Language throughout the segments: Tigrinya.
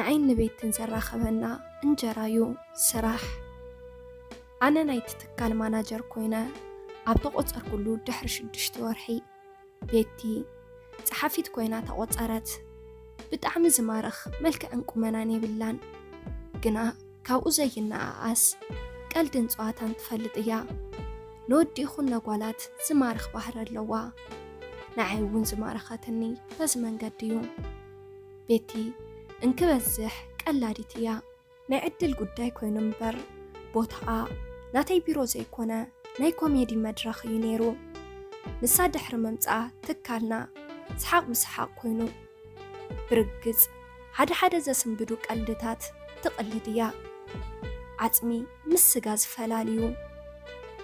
ንዓይን ንቤትን ዘራኸበና እንጀራዩ ስራሕ። ኣነ ናይቲ ትካል ማናጀር ኮይነ ኣብ ተቖጸርኩሉ ድሕሪ ሽዱሽተ ወርሒ፣ ቤቲ ጸሓፊት ኮይና ተቖጸረት። ብጣዕሚ ዝማርኽ መልክዕን ቁመናን የብላን፣ ግና ካብኡ ዘይነኣኣስ ቀልድን ጸዋታን ትፈልጥ እያ። ንወዲ ይኹን ነጓላት ዝማርኽ ባህሪ ኣለዋ። ንዓይ እውን ዝማረኸትኒ በዚ መንገዲ እዩ። ቤቲ እንክበዝሕ ቀላዲት እያ። ናይ ዕድል ጉዳይ ኮይኑ እምበር፣ ቦታኣ ናተይ ቢሮ ዘይኮነ ናይ ኮሜዲ መድረኽ እዩ ነይሩ። ንሳ ድሕሪ ምምጻኣ ትካልና ሰሓቕ ብሰሓቕ ኮይኑ። ብርግጽ ሓደ ሓደ ዘስንብዱ ቀልድታት ትቕልድ እያ። ዓጽሚ ምስ ስጋ ዝፈላልዩ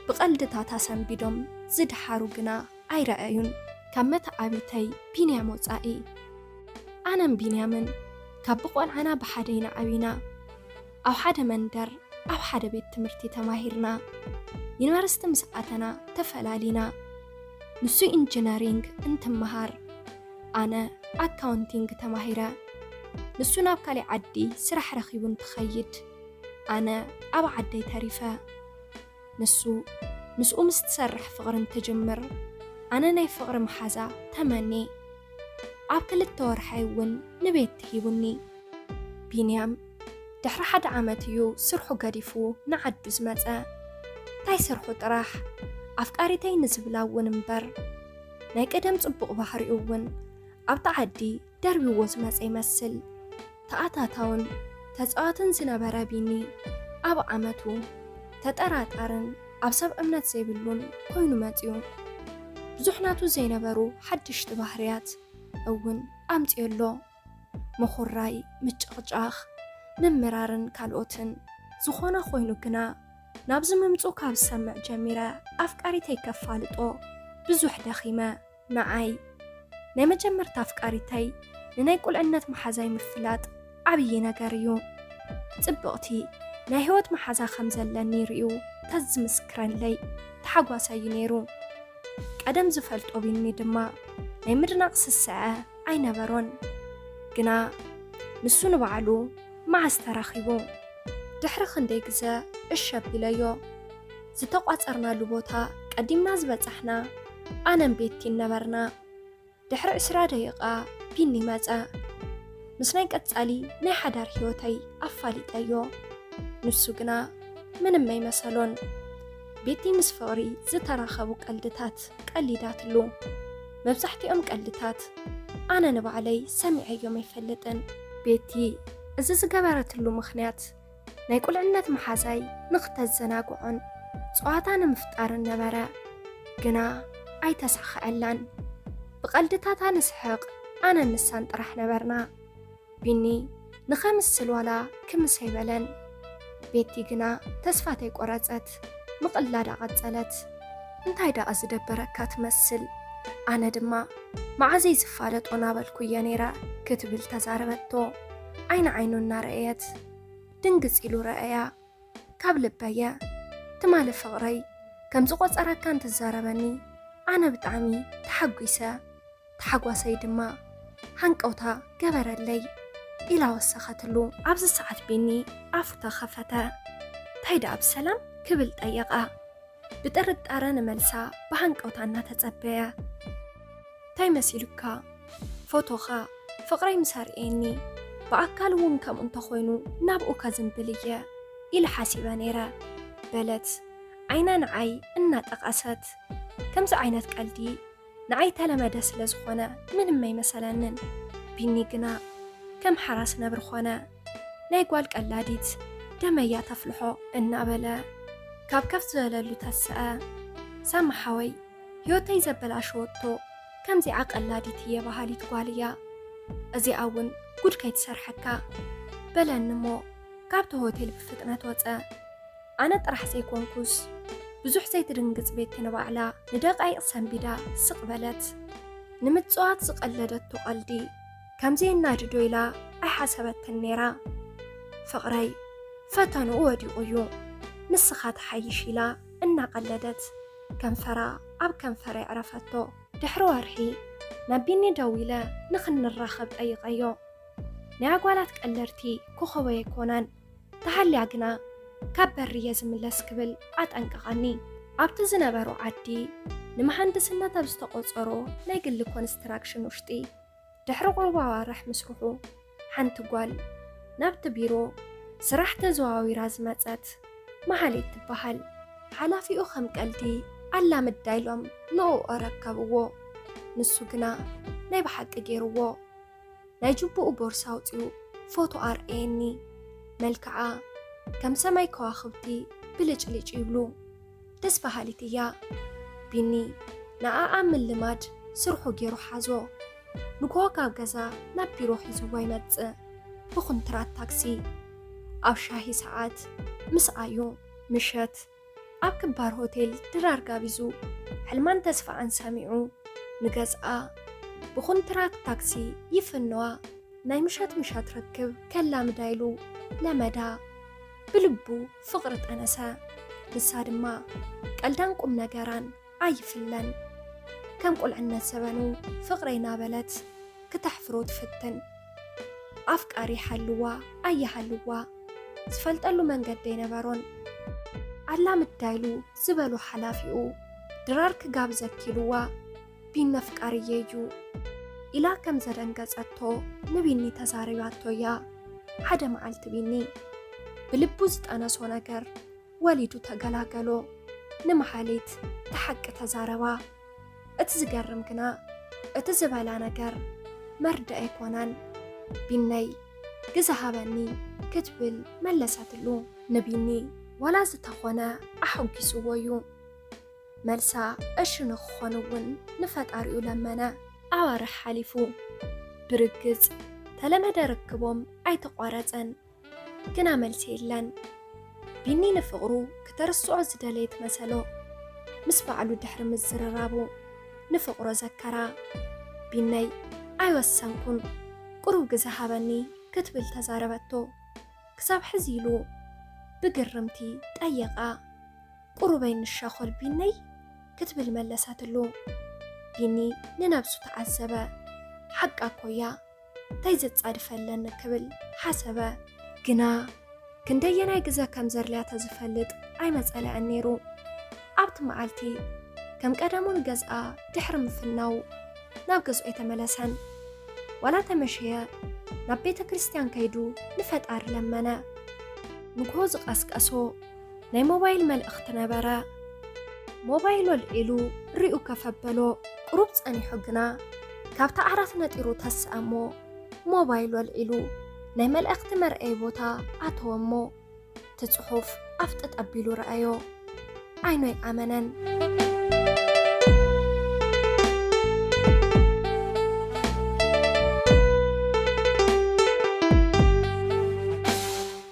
ብቐልድታት ኣሰንቢዶም ዝደሓሩ ግና ኣይረኣዩን። ካብ መተዓቢተይ ቢንያም ወጻኢ፣ ኣነን ቢንያምን ካብ ብቆልዓና ብሓደ ኢና ዓቢና። ኣብ ሓደ መንደር፣ ኣብ ሓደ ቤት ትምህርቲ ተማሂርና። ዩኒቨርሲቲ ምስ ኣተና ተፈላሊና። ንሱ ኢንጂነሪንግ እንትመሃር፣ ኣነ ኣካውንቲንግ ተማሂረ። ንሱ ናብ ካሊእ ዓዲ ስራሕ ረኺቡ እንትኸይድ፣ ኣነ ኣብ ዓደይ ተሪፈ። ንሱ ምስኡ ምስ ትሰርሕ ፍቕሪ እንትጅምር፣ ኣነ ናይ ፍቕሪ መሓዛ ተመንየ። ኣብ ክልተ ወርሓይ እውን ንቤቲ ሂቡኒ። ቢንያም ድሕሪ ሓደ ዓመት እዩ ስርሑ ገዲፉ ንዓዱ ዝመጸ። እንታይ ስርሑ ጥራሕ፣ ኣፍቃሪተይ ንዝብላ እውን እምበር፣ ናይ ቀደም ጽቡቕ ባህሪኡ እውን ኣብታ ዓዲ ደርቢዎ ዝመጸ ይመስል። ተኣታታውን ተጻዋትን ዝነበረ ቢኒ፣ ኣብ ዓመቱ ተጠራጣርን ኣብ ሰብ እምነት ዘይብሉን ኮይኑ መጺኡ። ብዙሕ ናቱ ዘይነበሩ ሓደሽቲ ባህርያት እውን ኣምጺኡ ኣሎ። ምኹራይ፣ ምጭቕጫኽ፣ ምምራርን ካልኦትን። ዝኾነ ኮይኑ ግና፣ ናብዚ ምምጽኡ ካብ ዝሰምዕ ጀሚረ ኣፍቃሪተይ ከፋልጦ ብዙሕ ደኺመ። ንዓይ ናይ መጀመርታ ኣፍቃሪተይ ንናይ ቁልዕነት መሓዛይ ምፍላጥ ዓብዪ ነገር እዩ። ጽብቕቲ ናይ ህይወት መሓዛ ከም ዘለኒ ርእዩ ተዝምስክረለይ ተሓጓሳይ እዩ ነይሩ። ቀደም ዝፈልጦ ቢኒ ድማ ናይ ምድናቕ ስስዐ ኣይነበሮን። ግና ንሱ ንባዕሉ መዓስ ተራኺቡ? ድሕሪ ክንደይ ግዘ እሺ ኣቢለዮ። ዝተቋጸርናሉ ቦታ ቀዲምና ዝበጻሕና ኣነን ቤቲን ነበርና። ድሕሪ ዕስራ ደቂቓ ቢኒ መጸ። ምስ ናይ ቀጻሊ ናይ ሓዳር ህይወተይ ኣፋሊጠዮ። ንሱ ግና ምንም ኣይመሰሎን። ቤቲ ምስ ፍቕሪ ዝተራኸቡ ቀልድታት ቀሊዳትሉ። መብዛሕትኦም ቀልድታት ኣነ ንባዕለይ ሰሚዐዮም ኣይፈልጥን። ቤቲ እዚ ዝገበረትሉ ምኽንያት ናይ ቁልዕነት መሓዛይ ንኽተዘናግዖን ጸዋታ ንምፍጣርን ነበረ። ግና ኣይተሳኸዐላን። ብቐልድታታ ንስሕቕ፣ ኣነን ንሳን ጥራሕ ነበርና። ቢኒ ንኸምስል ዋላ ክምስ ኣይበለን። ቤቲ ግና ተስፋ ተይቆረጸት ምቕላዳ ቀጸለት። እንታይ ደኣ ዝደበረካ ትመስል? ኣነ ድማ መዓዘይ ዝፋለጦ ናበልኩ እየ ነይረ ክትብል ተዛረበቶ። ዓይኒ ዓይኑ እናረኣየት ድንግጽ ኢሉ ረኣያ። ካብ ልበየ ትማሊ ፍቕረይ ከም ዝቖጸረካ እንትዛረበኒ ኣነ ብጣዕሚ ተሓጒሰ። ተሓጓሰይ ድማ ሃንቀውታ ገበረለይ ኢላ ወሰኸትሉ። ኣብዚ ሰዓት ቢኒ ኣፉ ተኸፈተ። እንታይ ደኣ ብሰላም ክብል ጠየቓ። ብጥርጣረ ንመልሳ ብሃንቀውታ እናተጸበየ። እንታይ መሲሉካ? ፎቶኻ ፍቕረይ ምስ ኣርእየኒ፣ ብኣካል እውን ከምኡ እንተኾይኑ ናብኡ ከዝንብል እየ ኢለ ሓሲበ ነይረ በለት ዓይና ንዓይ እናጠቐሰት። ከምዚ ዓይነት ቀልዲ ንዓይ ተለመደ ስለ ዝኾነ ምንም ኣይመሰለንን። ቢኒ ግና ከም ሓራስ ነብሪ ኾነ። ናይ ጓል ቀላዲት ደመያ ተፍልሖ እናበለ ካብ ከፍ ዝበለሉ ተስአ። ሳሚ ሓወይ፣ ህይወተይ ዘበላሸወቶ ከምዚኣ ቀላዲት እየ በሃሊት ጓል እያ። እዚኣ እውን ጉድ ከይትሰርሐካ በለኒ እሞ ካብቲ ሆቴል ብፍጥነት ወጸ። ኣነ ጥራሕ ዘይኮንኩስ ብዙሕ ዘይትድንግጽ ቤቲ ንባዕላ ንደቃይቕ ሰንቢዳ ስቕ በለት። ንምጽዋት ዝቐለደቶ ቀልዲ ከምዚ የናድዶ ኢላ ኣይሓሰበትን ነይራ። ፍቕረይ ፈተንኡ ወዲቑ እዩ፣ ንስኻ ተሓይሽ ኢላ እናቐለደት ከንፈራ ኣብ ከንፈረይ ኣዕረፈቶ። ድሕሪ ወርሒ ናብ ቢኒ ደዊለ ንኽንራኸብ ጠይቐዮ። ናይ ኣጓላት ቀለርቲ ኮኸበይ ኣይኮናን። ተሃልያ ግና ካብ በሪ እየ ዝምለስ ክብል ኣጠንቀቓኒ። ኣብቲ ዝነበሮ ዓዲ ንመሃንድስነት ኣብ ዝተቖጸሮ ናይ ግሊ ኮንስትራክሽን ውሽጢ ድሕሪ ቁሩብ ኣዋርሕ ምስርሑ ሓንቲ ጓል ናብቲ ቢሮ ስራሕ ተዘዋዊራ ዝመጸት መሃሌት ትበሃል። ሓላፊኡ ከም ቀልዲ ኣላምዳ ኢሎም ንእኡ ኣረከብዎ። ንሱ ግና ናይ ብሓቂ ገይርዎ። ናይ ጅቡኡ ቦርሳ ኣውጺኡ ፎቶ ኣርኣየኒ። መልክዓ ከም ሰማይ ከዋኽብቲ ብልጭልጭ ይብሉ። ደስ በሃሊት እያ። ቢኒ ንኣኣ ምልማድ ስርሑ ገይሩ ሓዞ። ንግሆ ካብ ገዛ ናብ ቢሮ ሒዝዋ ይመጽእ። ብኹንትራት ታክሲ ኣብ ሻሂ ሰዓት ምስኣዩ። ምሸት ኣብ ክባር ሆቴል ድራር ጋቢዙ ሕልማን ተስፋኣን ሰሚዑ ንገዝኣ ብኹንትራት ታክሲ ይፍንዋ። ናይ ምሸት ምሸት ርክብ ከላምዳ ኢሉ ለመዳ። ብልቡ ፍቕሪ ጠነሰ። ንሳ ድማ ቀልዳን ቁም ነገራን ኣይፍለን። ከም ቁልዕነት ዘበኑ ፍቕረይ እናበለት ክተሕፍሮ ትፍትን። ኣፍቃሪ ይሃልዋ ኣይሃልዋ ዝፈልጠሉ መንገዲ ኣይነበሮን። ኣላምዳ ኢሉ ዝበሎ ሓላፊኡ ድራር ክጋብዘኪ ኢልዋ። ቢኒ ኣፍቃሪየ እዩ ኢላ ከም ዘደንገጸቶ ንቢኒ ተዛሪባቶ እያ። ሓደ መዓልቲ ቢኒ ብልቡ ዝጠነሶ ነገር ወሊዱ ተገላገሎ። ንመሃሌት እቲ ሓቂ ተዛረባ። እቲ ዝገርም ግና እቲ ዝበላ ነገር መርድእ ኣይኮነን። ቢነይ ግዘ ሃበኒ ክትብል መለሰትሉ። ንቢኒ ዋላ ዝተኾነ ኣሐጒስዎ እዩ። መልሳ እሺ ንኽኾን እውን ንፈጣሪኡ ለመነ። ኣዋርሕ ሓሊፉ። ብርግጽ ተለመደ ርክቦም ኣይተቋረጸን፣ ግና መልሲ የለን። ቢኒ ንፍቕሩ ክተርስዖ ዝደለየ ትመሰሎ። ምስ ባዕሉ ድሕሪ ምዝርራቡ ንፍቕሮ ዘከራ። ቢነይ ኣይወሰንኩን፣ ቁሩብ ግዘ ሃበኒ ክትብል ተዛረበቶ። ክሳብ ሕዚ ኢሉ ብግርምቲ ጠየቓ። ቁሩበይ ንሻኾል ቢነይ ክትብል መለሰትሉ። ቢኒ ንነብሱ ተዓዘበ። ሓቃ እኮ እያ፣ እንታይ ዘጻድፈ ኣለኒ ክብል ሓሰበ። ግና ክንደየናይ ግዘ ከም ዘድልያ ተዝፈልጥ ኣይመጸለኣን ነይሩ። ኣብቲ መዓልቲ ከም ቀደሙ ንገዝኣ ድሕሪ ምፍናው ናብ ገዝኦ ኣይተመለሰን። ዋላ ተመሸየ ናብ ቤተ ክርስቲያን ከይዱ ንፈጣሪ ለመነ። ንግሆ ዝቀስቀሶ ናይ ሞባይል መልእኽቲ ነበረ። ሞባይል ወልዒሉ ሪኡ ከፈበሎ። ቁሩብ ጸኒሑ ግና ካብቲ ዓራት ነጢሩ ተስኣ እሞ ሞባይል ወልዒሉ ናይ መልእኽቲ መርኣዪ ቦታ ኣተወ እሞ እቲ ጽሑፍ ኣፍጥጥ ኣቢሉ ረኣዮ። ዓይኑ ኣይኣመነን።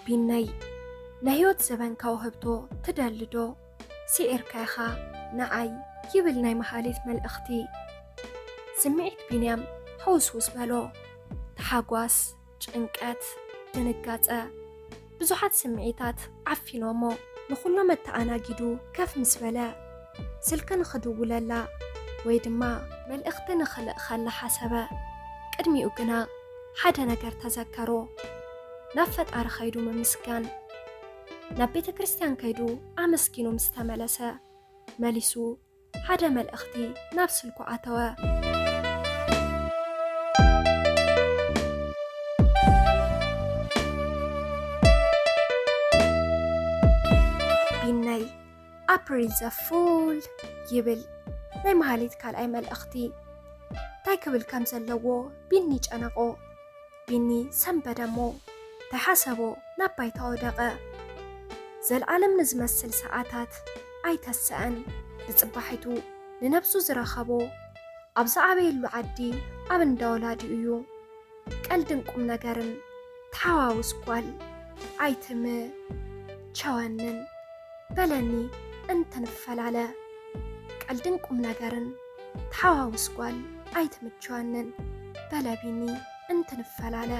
ቢነይ ናይ ህይወት ዘበንካ ውህብቶ ትደሊ ዶ? ስዒርካ ኢኻ ንዓይ ይብል ናይ መሃሌት መልእኽቲ። ስምዒት ቢንያም ሕውስውስ በሎ። ተሓጓስ፣ ጭንቀት፣ ድንጋጸ፣ ብዙሓት ስምዒታት ዓፊኖሞ። ንኹሎም ኣተኣናጊዱ ከፍ ምስ በለ ስልኪ ንኽድውለላ ወይ ድማ መልእኽቲ ንኽልእኸላ ሓሰበ። ቅድሚኡ ግና ሓደ ነገር ተዘከሮ። ናብ ፈጣሪ ከይዱ ምምስጋን። ናብ ቤተ ክርስቲያን ከይዱ ኣመስጊኑ ምስ ተመለሰ መሊሱ ሓደ መልእኽቲ ናብ ስልኩ ኣተወ። ቢነይ ኣፕሪል ዘፉል ይብል ናይ መሃሌት ካልኣይ መልእኽቲ። እንታይ ክብል ከም ዘለዎ ቢኒ ጨነቆ። ቢኒ ሰንበደ እሞ ተሓሰቦ ናብ ባይታ ወደቐ። ዘልዓለም ንዝመስል ሰዓታት ኣይተሰአን። ብጽባሒቱ ንነብሱ ዝረኸቦ ኣብ ዝዓበየሉ ዓዲ ኣብ እንዳ ወላዲኡ እዩ። ቀልድን ቁም ነገርን ተሓዋውስ ጓል ኣይትምቸወንን በለኒ እንትንፈላለ። ቀልድን ቁም ነገርን ተሓዋውስ ጓል ኣይትምቸወንን በለ ቢኒ እንትንፈላለ።